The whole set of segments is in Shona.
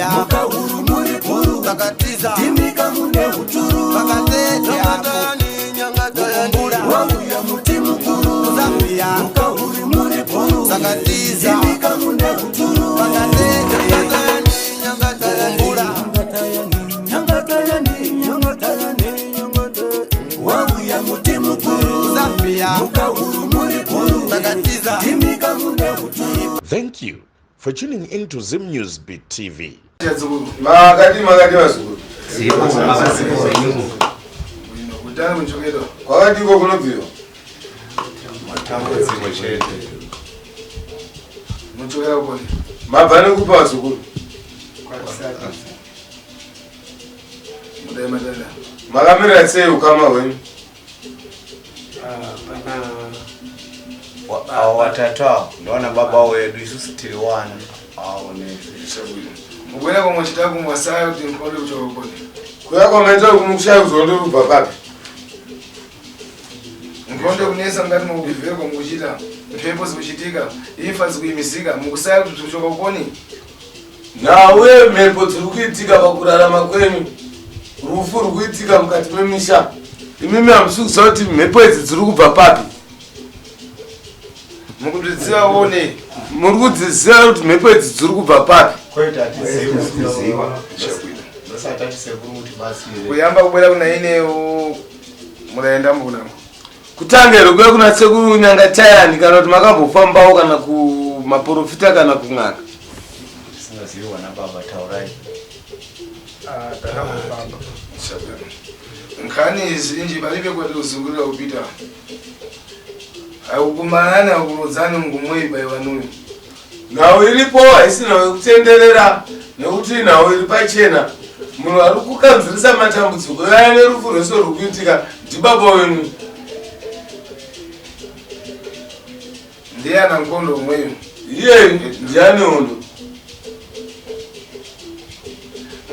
Mhuka huru muri guru. Vakatiza. Ndimika mune uturu. Vakatete Mukumbura. Wauya muti mukuru. Zambia. Mhuka huru muri guru. Sakatiza. Ndimika mune uturu. Vakatete Mukumbura. Nyangatayani, nyangatayani, nyangatayani. Wauya muti mukuru. Zambia. Mhuka huru muri guru. Sakatiza. Ndimika mune uturu. Thank you for tuning in to Zim News Beat TV. Makati makati vazukuru. Utano kuchokera. Kwakati iko kunobviwa. Matambudziko chete. Muchokera kukoni. Mabva nekupa vazukuru. Mudai madada. Makamira sei ukama hwenyu? Avo watatu avo ndovana baba wedu isusu tiri wana avo Chabwino. Mukuenda komwe chitaku mwasaya kuti nkonde kuchoka kukoni. Kuya kwamaita uku mukushaya kuzwa kuti kubva papi? Nkonde kunesa mukati mukubvekwa mukuchita. Mphepo zikuchitika, imfa zikuyimisika, mukusaya kuti kuchoka kukoni. Nhau yemhepo dziri kuitika pakurarama kwenyu, rufu ruri kuitika mukati memisha. Imimi hamusi kuziva kuti mhepo idzi dziri kubva papi? Mukudziziva one. Muri kudziziva kuti mhepo idzi dziri kubva papi? Kwete hatizivi. Ndosati ati sekuru kuti batsire. Kuyamba kubwera kuna inewo mudaenda mbuna. Kutanga here kuya kuna sekuru Nyangatayani kana kuti makambofambawo kana kumaporofita kana kun'anga? Tisingazivi wana baba taurai. Nkhani izi palibe kwati kuzungulira kupita. Akukumanani akurodzani ngumwei baiwanuyo. Nhau iripo haisi nhau yekutenderera nekuti nhau iri pachena. Munhu ari kukanzirisa matambudziko aya nerufu rwese rwuri kuitika ndibaba wenyu. Ndiye ana nkondo umweyo. Iyeyu ndiani hondo?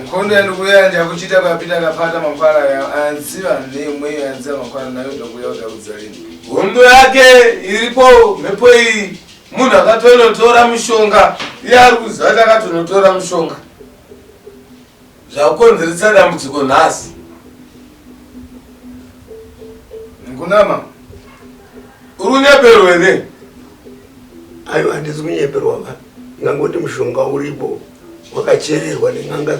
Nkondo yandikuyanja kuchita kapita kapata mankhwala ya anziva ndiye anziva mankhwala nayo ndakuya kudzalini. Hondo yake iripo mhepo iyi munhu akatonotora mushonga iye ari kuziva kuti akatonotora mushonga zvakonzeresa dambudziko nhasi. Nkunama. Uri kunyeperwa here? Aiwa, handisi kunyeperwa ba. Ngangoti mushonga uripo wakachererwa nen'anga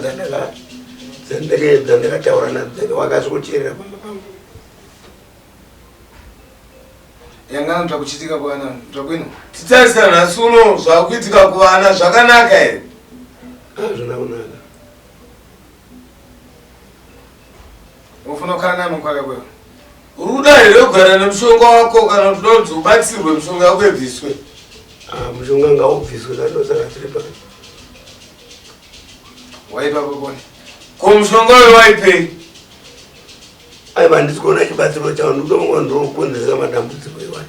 dzandakataura nadzo wakasvikocherera pamba pangu. Yangana zvakuchitika kuvana zvakwino. Titarisa nhasi uno zvakuitika kuvana zvakanaka here? Hazvina kunaka. Ufuna kukhala naye mankhwala kweyo. Uri kuda here kugara nemushonga wako kana kuti unoda kuti ubatsirwe mushonga wako ibviswe? Ah, mushonga ngaubviswe kandosaka tiri pano. Waipa kokoni. Ko mushonga uyo waipei? Aiwa, handisi kuona chibatsiro chawo, ndikutofunga ndinokonzeresa madambudziko iwayo.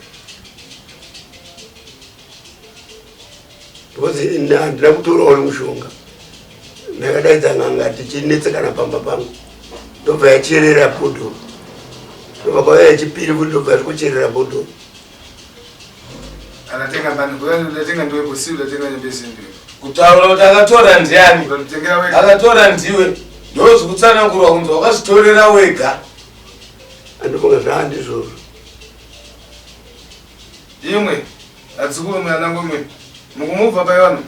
Because ini handina kutorawo nemushonga. Ndakadaidza n'anga tichinetsekana pamba pangu. Ndobva yacherera bhodhoro. Ndobva kwauya yechipiri futi ndobva yasvikocherera bhodhoro. Anatenga mbani kuya ndatenga ndiwe kusi ndatenga nyembezi ndiwe. Kutaura kuti akatora ndiani? Ungatengera wega. Akatora ndiwe. Ndozvikutsanangurwa kunzi wakazvitorera wega. Andifunga zvaandizvozvo. Imwe adzukuru mwanangu imwe. Mukumubva pai vanhu.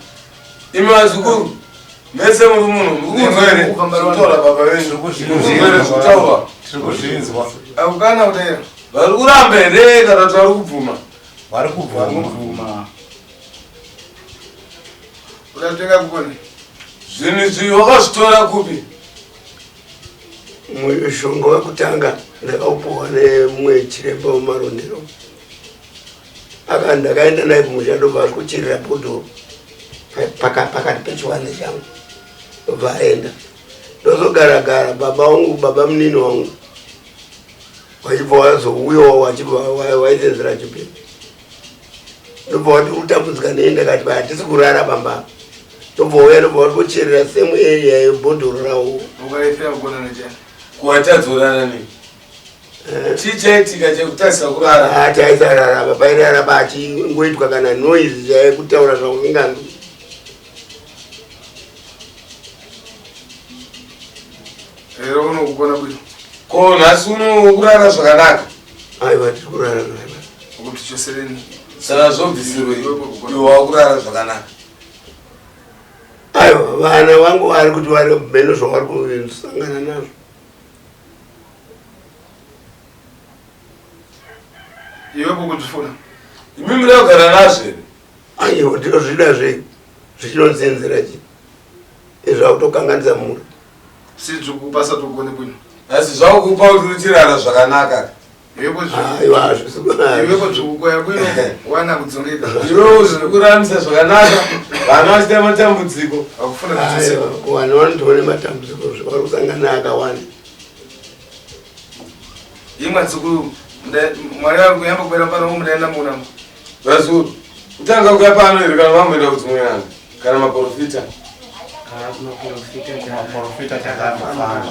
Imi vazukuru mese muri muno muri kunzwa here zvekutaura baba venyu? Muri kunzwa here zvekutaurwa? Tiri kuzvinzwa. Akukana kutaira. Vari kuramba here kana kuti vari kubvuma? Vari kubvuma. Udatenga kukoni. Zvinhu izvi wakazvitora kupi? Mushonga wekutanga ndakaupuwa nemumwe chiremba wemarondero. Aka ndakaenda naye kumusha ndobva asvikocherera bhodhoro pakati pechivanze changu. Ndobva aenda. Ndozogara gara baba vangu, baba munini wangu. Vachibva vazouyawo vachibva vaisenzera chipiri. Ndobva vati utambudzika nei ndakati hatisi kurara pamba. Ndobva uya ndobva vatikocherera same area yebhodhoro ravo. Ukaifira kugona nechani. Kuwatadzorana nei? Chii chaitika chekutarisa kurara? Ah, taisarara apa pairara pachingoitwa kana noise chaiyo kutaura zvausinganzwi. kugona bwino. Ko nhasi uno kurara zvakanaka? Aiwa, tiri kurara zvakanaka. Kuti chosereni. Saka zvobvisirwe iwe wakurara zvakanaka. Aiwa, vana vangu vari kuti vari mheno zvavari kusangana nazvo. Iwe kukuzvifuna. Imi muda kugara nazvo here? Aiwa, ndinozvida zvei zvichinonzenzera chi izvo akutokanganisa mhuri. Sidzvukupasa togone bwino. Asi zvakukupa kuti uchirara zvakanaka. Aiwa, hazvisi Iwe kudzvukukoya bwino wana kudzongeka. Iwewo zviri kuraramisa zvakanaka, vana vachiita matambudziko. Akufuna kudzosera. Aiwa, vanhu vanotoone matambudziko zvavari kusangana akawanda. Imwe dzukuru mwari vari kuyamba kubera pano mudaenda muna. Vazukuru, kutanga kuya pano here kana vamboenda kudzimwe n'anga kana maprofita? Maprofita takambofamba.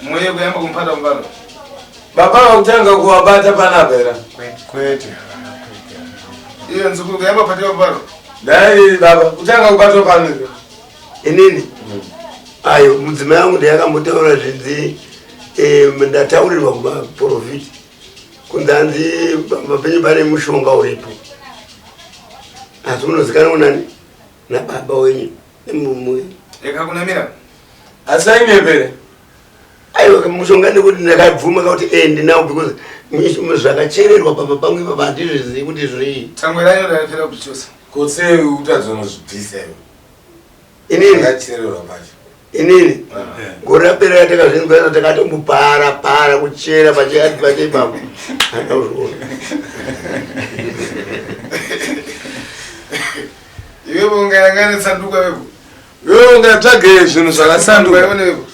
Mweya kuyamba kumphata mpano. Baba vakutanga kuvabata panapa here? Kwete. Iwe nzukuru kuyamba patiwa pano. Dai baba, kutanga kubatwa pano here? Inini ayo mudzimai wangu ndiyakambotaura zvinzi ndataurirwa kumaprofiti kunzi hanzi pamba penyu pane mushonga uripo, asi unozikanwa nani? Nababa wenyu nemumwe wenyu. Yakakunamira. Asi ainyepere? Aiwa, mushonga ndekuti ndakabvuma kakuti ndinawo because zvakachererwa pamba pangu ipapa handizvizivi kuti zvii. Tangwe rayo rakapera kuchosa. Ko sei utadzonozvibvisa iwe? Inini Zvakachererwa pacho. Inini gore rapera ratakazvinzwa takatombopara para kuchera pachiati pache ipapo handina kuzviona. Iwe ungayangane tsanduka wepo. Iwe ungatsvage zvinhu zvakasanduka, Iwe wepo.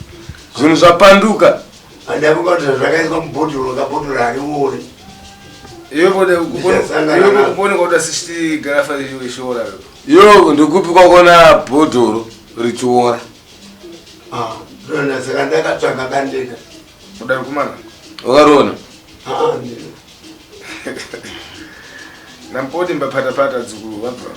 zvinhu zvapanduka. Handafunga kuti zvakaiswa mubhodhoro, kabhodhoro hariori. Iwe pode Ndichasangana iwe nazvo. kupone kwauda sichiti garafa iwe shora wepo. Yo ndikupi kwakona bhodhoro richiora? Ah, ndinoona saka ndakatsvaga kandega. Kudari kumana. Wakariona? Ah, ndino. Nampoti mbapata-pata dzukuru vabva.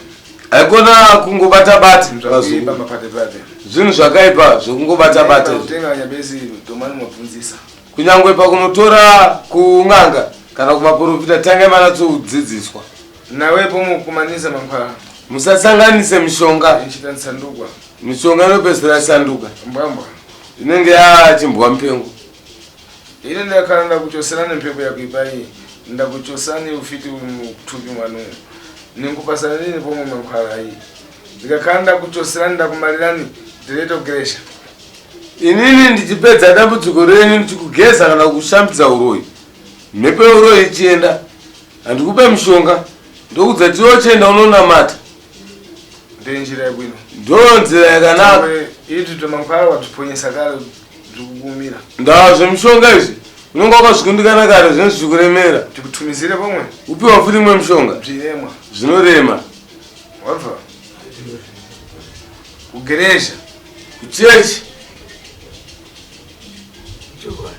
Haikona kungobata-bata Zvakaipa vazukuru. mapate-pate. Zvinhu zvakaipa zvekungobata-bata izvi. Kutenga nyabesi domani mabvunzisa. Kunyangwe pakunotora kun'anga kana kumaprofita, tangai manatsodzidziswa. Nawepo mukumanisa mankhwala. Musasanganise mishonga. Ichita nsandukwa. Mishonga inopedzisira yasanduka. Mbwambwa. Inenge yachimbwa mupengo. Ine ndakhala ndakuchosera nempepo yakuipa iyi. Ndakuchosani ufiti muthupi mwanu. Ninkupasana nini pomwe mankhwala iyi. Ndikakhala ndakuchoserani ndakumalirani ndireto gresha. Inini ndichipedza dambudziko renyu ndichikugeza kana kushambidza uroyi, mhepo yeuroyi ichienda, handikupe mishonga, ndokudza tiyochenda unonamata. Ndiye njira yabwino. Ndo nzira yakanaka. Itu tomankhwala watiponyesa kale zvikukumira. Ndaa zvemishonga izvi unenge wakazvikundikana kare, zvinenge zvichikuremera. Tikutumizire pomwe. Upiwa futi imwe mishonga. Bzviremwa. Zvinorema. Wabva. Kugeresha. Kuchechi. Chokwadi.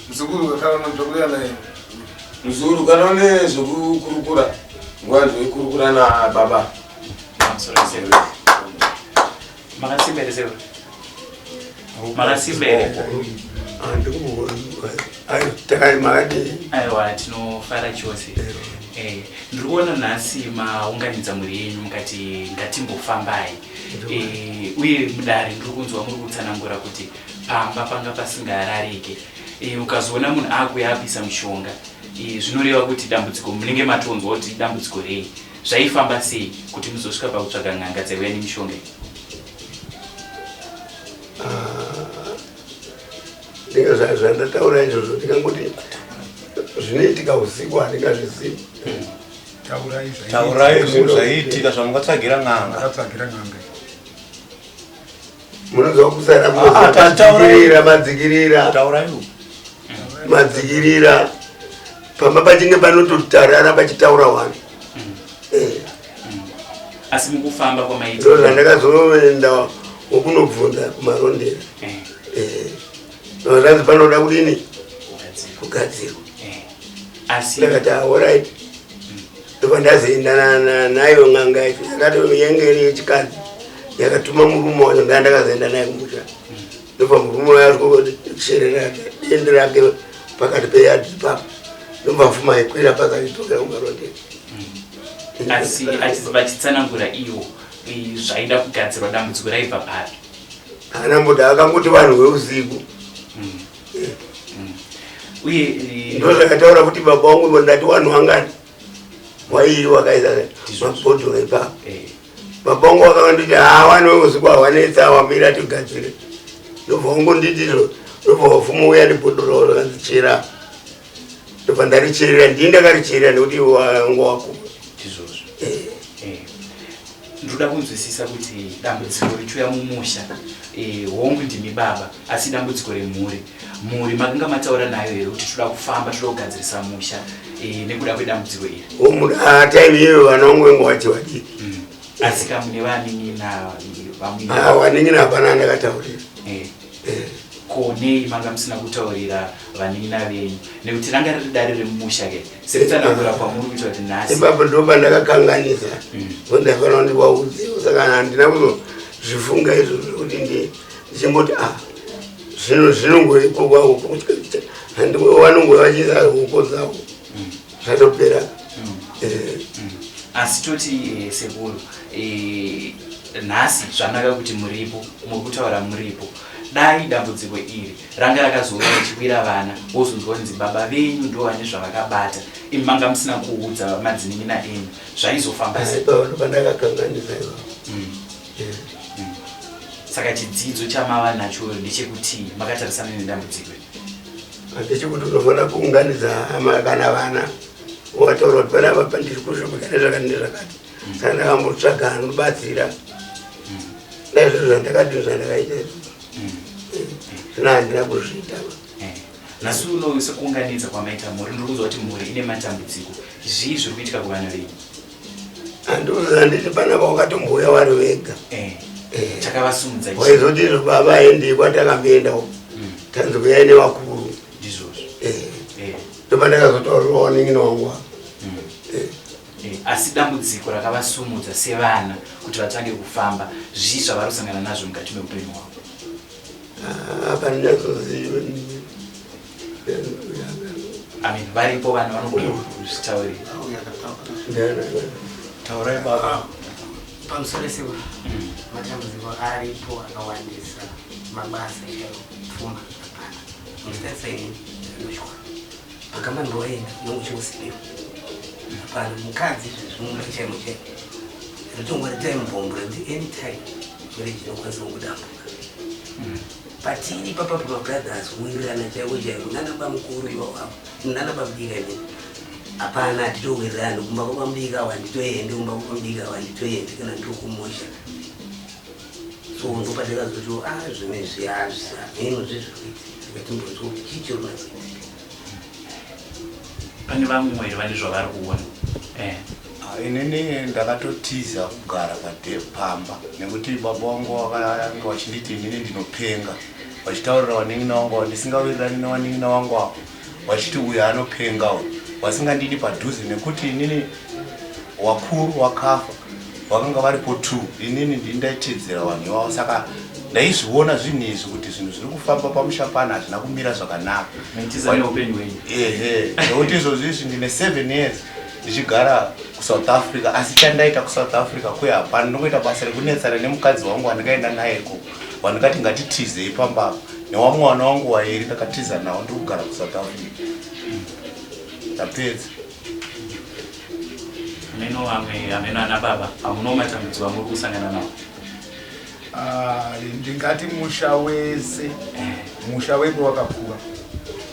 Mzukuru kakhala nobzokulera naye. Muzukuru, kana une zvekukurukura, nguva ndoikurukura nababa. Makasimba here sekuru? Makasimba here? Makadii? Aiwa, tinofara chose. Ndiri kuona nhasi maunganidza mhuri yenyu mukati ngatimbofambai. Uye mudare ndiri kunzwa muri kutsanangura kuti pamba panga pasingararike. Ukazoona munhu akuya apisa mushonga, zvinoreva kuti dambudziko munenge matonzwa kuti dambudziko rei. Zvaifamba sei kuti muzosvika pakutsvaga n'anga dzaiuya nemishonga iyi? Ndinga zvandataura izvozvo, ndingangoti zvinoitika usiku handingazvizivi. Taurai zvinhu zvaiitika zvamungatsvagira n'anga. Akatsvagira n'anga. Munonzwa kusara Ah, ah, taurai. madzikirira madzikirira Taurai. Madzikirira pamba pachinge panototarara pachitaura wani. Asi mukufamba kwamaita Ndo zvandakazoenda wokunobvunza kumarondera. Zvanzi panoda kudini? Kugadzirwa. Kugadzirwa. Asi Ndakati alright, ndobva ndazoenda nayo n'anga yacho yakati yange iri yechikadzi. Yakatuma murume wacho, ndaa ndakazoenda naye kumusha. Ndobva murume wayo asikocherera dende rake pakati peyadhi ipapo, ndobva afuma aikwira pasi achidzokera kumarondera. Asi vachitsanangura ivo zvaida kugadzirwa, dambudziko raibva papi? Haana mbuda, akangoti vanhu veusiku. Uye Ndo zvakataura kuti baba vangu, ndati vanhu vangani wairi wakaisa mabhodhoro ipapo. Baba vangu vakanditi, "Ha, vanhu veusiku havanetsa, wamira tigadzire." Ndobva wangonditizvo, ndobva wafuma uya nebhodhoro rakanzi chera, ndobva ndaricherera. Ndii ndakaricherera nekuti wanga wakura. Ndizvozvo. Ndoda kunzwisisa kuti dambudziko richiuya mumusha, hongu ndimi baba, asi dambudziko remhuri, mhuri makanga mataura nayo here kuti toda kufamba, toda kugadzirisa musha nekuda kwedambudziko iri? Time iyoyo vana vangu vengu vachi vadiki. Asi kamune vanin'ina vamwe? Vanin'ina hapana andakataurira. Ko nei manga musina kutaurira vanin'ina venyu, nekuti ranga riri dare remumusha ke, sekutsanangura kwamuri kuita kuti nhasi? Ipapo ndo pandakakanganisa, ndaifanira kuti ndivaudzewo, saka handina kuzozvifunga izvozvo kuti ndichingoti a zvinhu zvinongoiko kwavo, vanongoe vachiisa huko dzavo, zvatopera. Asi toti sekuru, nhasi zvanaka kuti muripo, muri kutaura muripo. Dai dambudziko iri ranga rakazouya richiwira vana, wozonzwa kunzi baba venyu ndo vane zvavakabata, imi manga musina kuudza madzinin'ina enyu, zvaizofamba sei? Ipapo ndo pandakakanganisa ipapo. Saka chidzidzo chamava nacho ndechekuti makatarisana nedambudziko iri? Ndechekuti unofanira kuunganidza hama kana vana, wataura kuti panapa pandiri kusvika nezvakati nezvakati, saka ndakambotsvaga anobatsira. Naizvozvo zvandakati zvandakaita izvozvo zvino handina kuzviita. Nhasi uno, sekuunganidza kwamaita mhuri, ndiri kunzwa kuti mhuri ine matambudziko. Zvii zviri kuitika kuvana venyu? Handikuziva, nditi panapa wakatomboya wari vega. Chakavasumudza chii? Waizoti izvo baba endi kwatakamboendawo, tanzi kuyai nevakuru. Ndizvozvo. Ndopandakazotaurirawo vanin'ina wangu ava. Asi dambudziko rakavasumudza sevana kuti vatange kufamba, zvii zvavari kusangana nazvo mukati meupenyu hwavo? Apa ndinyatsoziva. I mean, varipo vanhu vanogona kuzvitaurira. Taurai baba. Pamusoro sekuru, matambudziko aripo akawandisa. Mabasa chaiwo, pfuma hapana. Muchitarisa ini ndinotywa pakambani pawaenda nonguchingosipiwa hapana. Mukadzi zvezvimumba chaimo chaimo ritongori time bomb rekuti anytime marriage inokwanisa kungudambuka. Patiri papa pamabrothers, kuwirirana chaiko chaiko nana bamukuru ivavo nana bamudika imini hapana, hatitowirirani. Kumba kwabamudika avo handitoendi, kumba kwabamudika avo handitoendi kana ndiri kumusha. So ndopatakazoti a zvimwe zviazvino zvezvikuitika, tikatimbonzwa kuti chii chiri kunatsoitika. Pane vamwe here vane zvavari kuona? Ah, inini ndakatotiza kugara pamba nekuti baba vangu vakanga vachinditi inini ndinopenga, vachitaurira vanin'ina vangu avo ndisingawirirani nevanin'ina vangu avo, vachiti uyu anopenga uyu, vasingandidi padhuze nekuti inini wakuru wakafa vakanga varipo two, inini ndini ndaitedzera vanhu ivavo. Saka ndaizviona zvinhu izvi kuti zvinhu zviri kufamba pamusha pano hazvina kumira zvakanaka. Maitiza neupenyu hwenyu. Ehe, nekuti izvozvo izvi ndine 7 years ndichigara kuSouth Africa, asi chandaita kuSouth Africa kuya hapana. Ndingoita basa rekunetsana nemukadzi wangu wandikaenda nayeko, wandikati ngatitizei pambapa, newamwe wana wangu wairi ndakatiza nawo, ndiri kugara kuSouth Africa. Ndapedza. Ameno vamwe, ameno ana baba, hamunawo matambudziko amuri kusangana nawo? Ah, ndingati musha wese, musha wedu wakakura,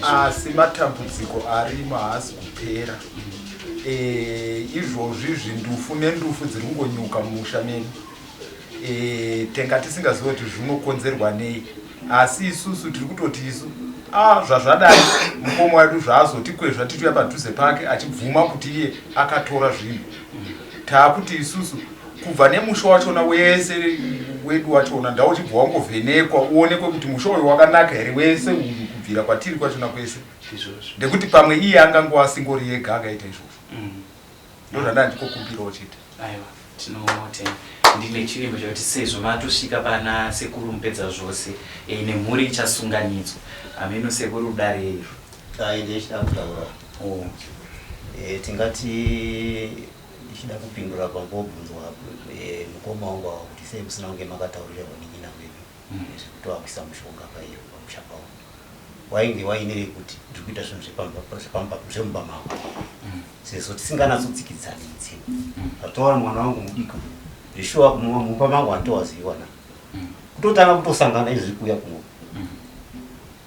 asi matambudziko arimo haasi kupera. Izvozvi zvindufu nendufu dziri kungonyuka mumusha medu. Tenga tisingazivi kuti zvinokonzerwa nei, asi isusu tiri kutoti isu a zvazvadai mukoma wedu zvaazotikwezva tituya padhuze pake achibvuma kuti iye akatora zvinhu, taakuti isusu kubva nemusha wachona wese wedu wachona ndauchibva wangovhenekwa uonekwe kuti musha uyu wakanaka here wese uyu, kubvira kwatiri kwachona kwese, ndekuti pamwe iye angangova asingori ega akaita izvozvo. Ndo zvandandikokumbirawo chete. Aiwa. Tinotenda. Ndine chivimbo chekuti sezvo matosvika pana sekuru mupedza zvose eh, nemhuri ichasunganidzwa. Hameno sekuru dare iro. Dai ndichida kutaura. Oh. Eh, tingati ndichida kupindura pambobvunzwa eh, mukoma wangu awa kuti sei musina kunge makataurira vanin'ina venyu zvekutovakuisa mushonga paiyo pamusha pavo wainge wainei kuti ndiri kuita zvinhu zvemumba mavo sezvo tisinganatsotsikidzani mudzimu zvataura mwana wangu mudiki zveshuwa mumba mangu handitowaziviwana kutotanga kutosangana izvi kuuya kuno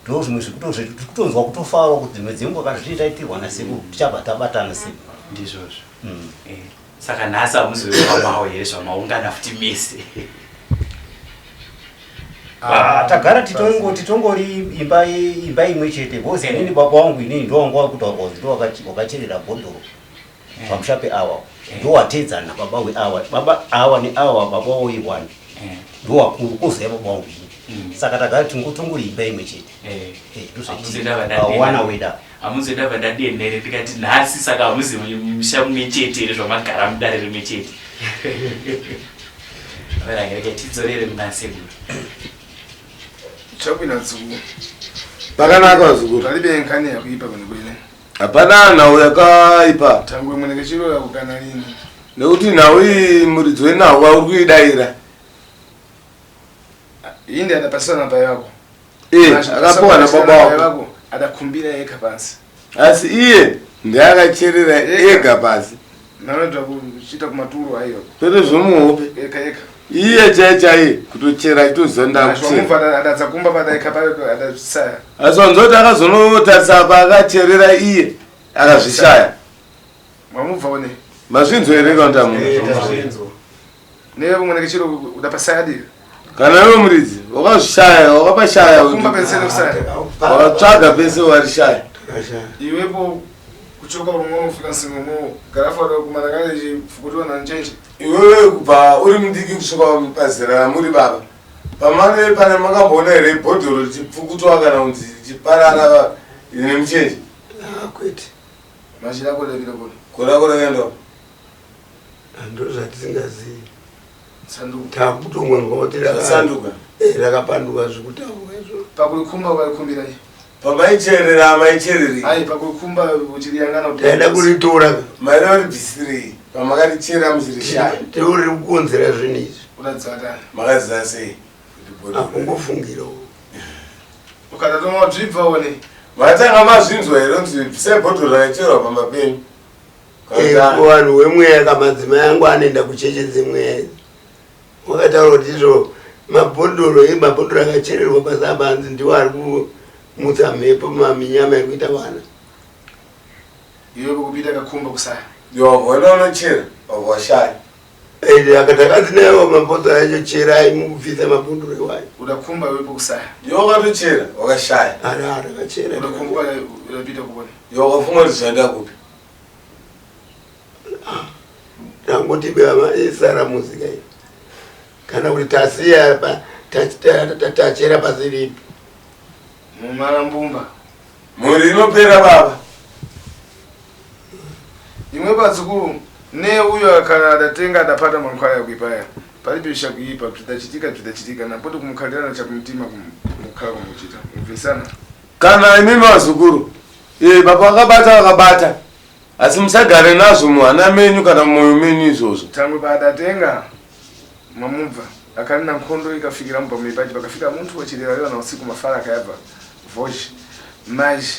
ndo zvimwe zvekutonzwa kutofarawo kuti dzimwe dzenguva kana zvii taitirwa nasekuru tichabva tabatana sekuru ndizvozvo Eh, saka nhasi hamuzoiwamawo here zvamaungana futi mese Ah, tagara titongo titongori imba imba imwe chete because inini baba wangu inini ndo wanga wakutaurwa kunzi ndo wakacherera bhodhoro pamusha peawa ndo wateedzana baba weawa baba awa neawa baba woiwani ndo wakuru kozouya baba wangu inini saka tagara tongori imba imwe chete wana weda hamuzoda vandadenhere ndikati nhasi saka hamuzi musha mumwe chete here zvamagara mudare rimwe chete rege tidzorere kuna sekuru Chakwina dzukuru. Pakanaka vazukuru. Palibe nkhani yakuipa kwenekwene. Hapana nhau yakaipa. Tangwe munenge chiro yakukana lini. Nekuti nhau iyi muridzi wenhau auri kuidaira. Iyi ndi adapasana namba yako. Eh, akapuwa nababa wako. Adakumbira yekha pansi. Asi iye ndiye akacherera ega pasi. Nanoita kuchita kumaturo aiyo. Kwete zvomuhope. Eka eka. Iye chaiye chaiye kutochera achitoziva ndakuchera. Ashwamubva adatsa kumba padaika payo adasaya. Asi wanzwa kuti akazonotarisa paakacherera iye akazvishaya. Mwamubva one. Mazvinzwa here kana kuti hamuna? Newe kumwe nechiro udapasaya dira. Kana iwe muridzi wakazvishaya wakapashaya Kumba pese nekusaya. wakatsvaga pese warishaya. Iwepo kuchoka rumwe ufika nsingomo garafu kumana kale chifukutiwa na nchenje. Iwewe kubva uri mudiki kusvika pazera ramuri baba pamane pane makamboona here bhodhoro richipfukutwa kana kuti richiparara nemuchenje? Kwete. Mashira kodavira kona. Kora kora kaenda Ndo zvatisingazivi. Sanduka. Takutongonzwa kuti Zvasanduka. Rakapanduka zvekutaurwa izvo. Pakulikumba ukalikumbira iye. Pamaicherera maichererei? Ai pakulikumba uchiriyangana kuti. Taida kuritora. Maida kuribvisirei pamakarichera muchirishaya? Tiuri kukonzera zvinhu izvi. Udadzatana. Makaziva sei? kuti bhodhoro Akungofungira. Ukatatoma wadzvibva one. Matanga mazvinzwa here kunzi bvisai bhodhoro rakacherwa pamba penyu? Vanhu wemweya kamadzimai angu anoenda kucheche dzemweya idzi. Wakataura kuti izvo mabhodhoro mabhodhoro akachererwa pasi apa hanzi ndiwo ari kumutsa mhepo maminyama ekuita vana. Iwe kupita kakumba kusaya. Wabva unochera wabva washaya. Akati akadzi nayo mabhodhoro acho cherai mukubvisa mabhodhoro iwayo. Udakumba iwepo kusaya. Iwe wakatochera wakashaya. Ara akachera. Udakumba udapita kuona. Iwe wakafunga kuti zvaenda kupi? Tangoti isaramuzi kai kana kuti tasiya tachera pasiripo. Mumarambumba. Mhuri inopera baba. Imwe padzukuru ne uyo kana adatenga adapata mankwala yakuipaya palibe shakuipa bzidachitika bzidachitika napoti kumukhalirana chakumtima kumukhala kumuchita mubvisana Kana imi vazukuru baba vakabata vakabata asi musagare nazvo muhana menyu kana mumwoyo menyu izvozvo. Tangwe paadatenga mwamubva akanena nkhondo ikafikira mubva muipachi pakafika munthu wachilewalewa na usiku mafala akayabva voshi maji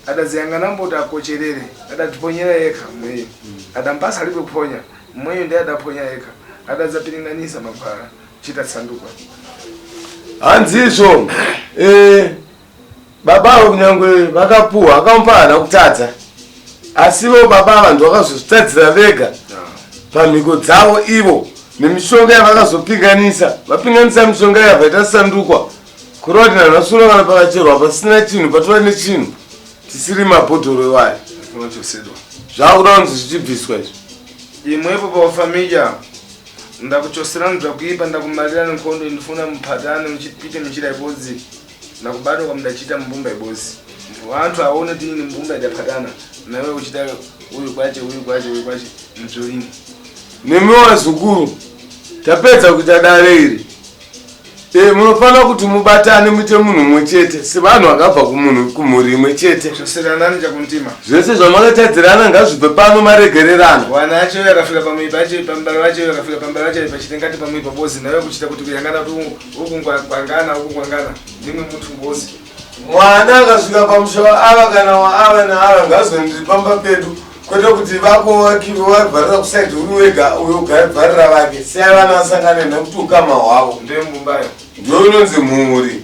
adaziyangana mboti akocherere adatiponyera yekha mweyo adampasa alibe kuphonya mweyo ndiye adaphonya yekha adadzapiringanisa magwara chita tsanduka Hanzi izvo baba avo kunyangwe vakapuhwa akamupa haana kutadza asi ivo baba ava vanhu vakazozvitadzira vega pamhiko dzavo ivo nemishonga yavakazopinganisa vapinganisa mishonga yabva itasandukwa kureva kuti nanhasi uno kana pakacherwa pasina chinhu patova nechinhu tisiri mabhodhoro iwayo zvakuda kunzi zvichibviswa izvi. Imwepo pafamilya ndakuchoserani zvakuipa ndakumalirani nkhondo ndifuna muphatane muchipite muchira ibodzi nakubadwa kwamudachita mbumba ibodzi wanthu aone kuti ini mbumba idaphatana nawe uchita uyu kwache uyu kwache uyu kwache mdzolini. Nemi wazukuru tapedza kuita dare iri. E, munofanira kuti mubatane muite munhu mumwe chete sevanhu vakabva kumunhu kumhuri imwe chete. Choseranani chakumtima. Zvese zvamakatadzirana ngazvibve pano maregererana. Wana acho yakafika pamwe pacho pambaro vacho yakafika pambaro vacho pachitengati pamwe pabozi nayo kuchita kuti kuyangana kuti uku kwangana uku kwangana ndimwe muthu mbozi. Mwana akasvika pamusha waava kana waava naava ngazondiri pamba pedu kwete kuti vako wavharira kusaidi uri wega uyo ugavharira vake siyai vana vasangane nekuti ukama hwavo ndembumbayo ndiyo inonzi mhuri.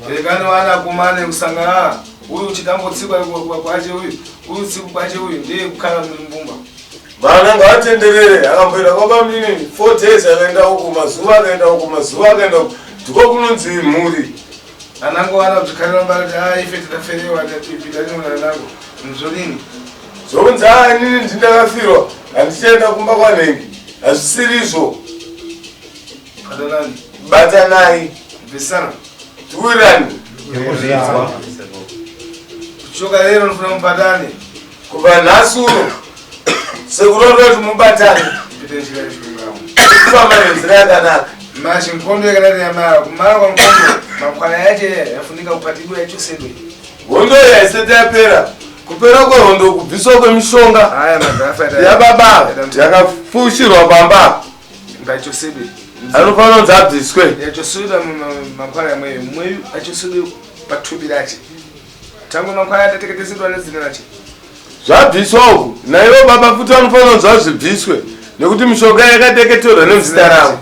Rekani wana kumane kusangana uyu uchitambotsikwa kwache uyu uyu tsiku kwache uyu ndiye kukhala mbumba. Vana ngavatenderere akamboenda kwabamunini 4 days akaenda uku mazuva akaenda uku mazuva akaenda uku ndiko kunonzi mhuri. Anango wana kuzvikhalira mbara kuti ah ife titaferewa tatipita rinona nango nzvodini. Zvokunzi ah inini ndindakafirwa handichaenda kumba kwanhengi hazvisiri izvo. Batanani. Batanai. Bvisana. Tiwirirane. Yekuzvidzwa. Kuchoka lero nofuna mubatane. Kubva nhasi uno sekurota kuti mubatane. Pite njira yechilungamo. Kufamba nenzira yakanaka. Mashi nkondo yakanati yamara kumara kwa nkondo makwala yache yafunika kupatidwa yachosedwe. Hondo iyi haisati yapera. Kupera kwehondo kubviswa kwemishonga Aya magafa yababa yakafushirwa pamba Ngachosedwe. anofanira kunzi abviswe. Yachosedwa makwala yamweyo mweyu achosedwe pathupi rache. Tangu makwala atateketesedwa nezina rache. Zvabviswa uku naivo baba futi vanofanira kunzi vazvibviswe nekuti mishonga yakateketerwa nemuzita ravo.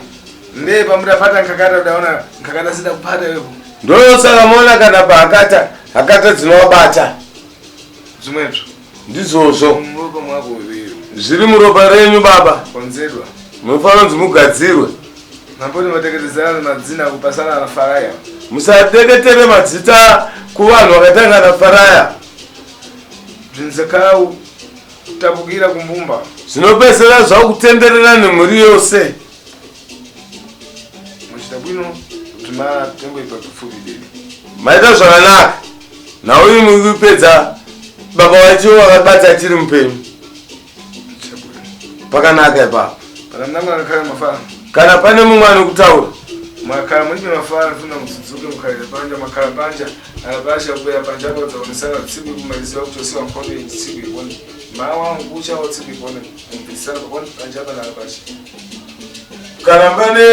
Ndiye pamutapata nkakata udaona nkakata sida kupata iwepo. Ndosaka maona kana pahakata hakata dzinovabata. Zvimwezvo. Ndizvozvo Muropa mwako iweyo. zviri muropa renyu baba. Konzedwa. Munofanira kunzi mugadzirwe. Mamboni mateketezana madzina kupasana na faraya. Musateketere madzita kuvanhu vakatanga nafaraya. Zvinzakau kutapukira kumbumba. Zvinopedzisira zvakutenderera nemhuri yose. Muchita bwino kuti mara tengo ipa kupfupi dede. Maita zvakanaka. Nhau iyi muri kupedza baba vacho vakabata achiri mupenyu. Pakanaka ipapo. Pana mnango anakhala mafana. Kana pane mumwe anokutaura. Mwakhala mulibe mafana funa mudzuke mukhalira panja makhala panja alapasha kubwera panja apo dzaonesana tsiku ikumaliziwa kuchosiwa nkhondo iyi tsiku ikone. Mawa nkucha wa tsiku ikone. Mupikisana pakone panja apa na alapasha. Kana pane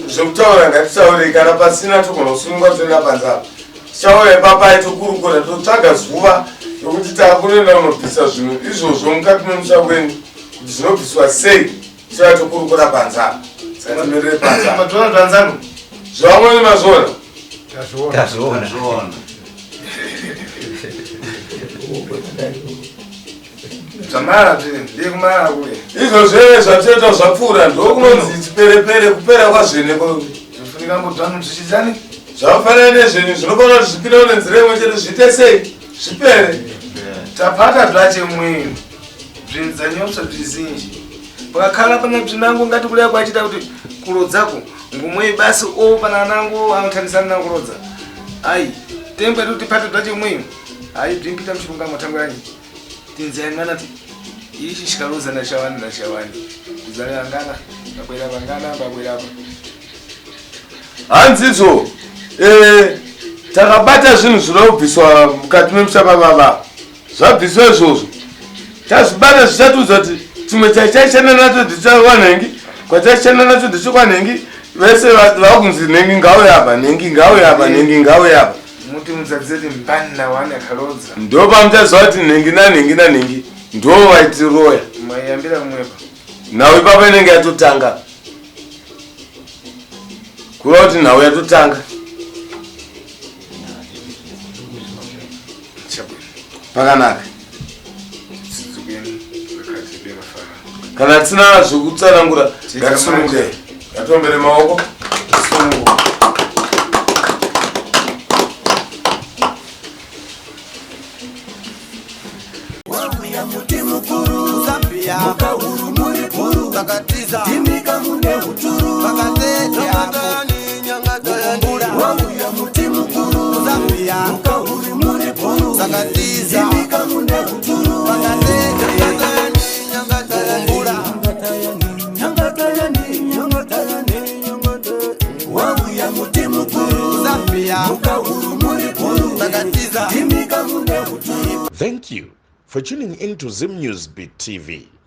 zvekutaura ngatitaurei kana pasina togona kusununga toenda panze apa. Tichauya ipapai tokurukura totsvaga zuva rokuti takunoenda kunobvisa zvinhu izvozvo mukati memusha wenyu kuti zvinobviswa sei tichauya tokurukura panze apa. Saka timirire panze apa. Madzona zvanzano. Zvamweni mazviona? Tazviona. Zvamara zvine ndiye kumara kule. Izvozvo zvatoita zvapfuura ndokunonzi chiperepere kupera kwazvene Zvofunika mbodzvano zvichidzani. Zvakafanana nezvenyu zvinofanira kuti zvipinde nenzira imwe chete zviite sei zvipere. Tapata zvache mweyo. Zvinzanyoswa zvizinji. Pakakhala pana bzinango ngati kulaya kwachita kuti kulodzako ngumwe basi o pana anango anothandisana na kulodza. Ayi tembwe kuti tipate zvache mweyo. Ayi bzimpita mchilungamo tangu yanyi. Tinzayangana ti ichi chikaloza na chawani na chawani. Kuzayangana babwera pangana babwera pa. Hanzizo takabata zvinhu zvinoda kubviswa mukati memusha pababa zvabviswa izvozvo tazvibata zvichatiudza kuti chimwe chachaishanda nacho ndechekwanhengi kwachaishanda nacho ndechekwanhengi vese vakunzi nhengi ngauye apa nhengi ngauye apa nhengi ngauye apa. Muti mudzadzeti mbana wani akalodza. Ndopamuchaziva kuti nhengi nanhengi nanhengi ndo vaitiroya. Mayambira kumwepa. Nhau ipapo inenge yatotanga. Kureva kuti nhau yatotanga. Pakanaka. Kana tisina zvekutsanangura ngatisununguke. Ngatiombe maoko tisununguke. Wauya muti mukuru Zambia mukahuru muri guru vakatiza ndimika mune uturu vakatete mukumbura wauya muti mukuru Zambia mukahuru muri guru vakatiza ndimika mune uturu. Mukumbura. Wauya muti mukuru Zambia mukahuru muri kuru takatiza ndimika mune uturu. Thank you for tuning in to Zim News Beat TV.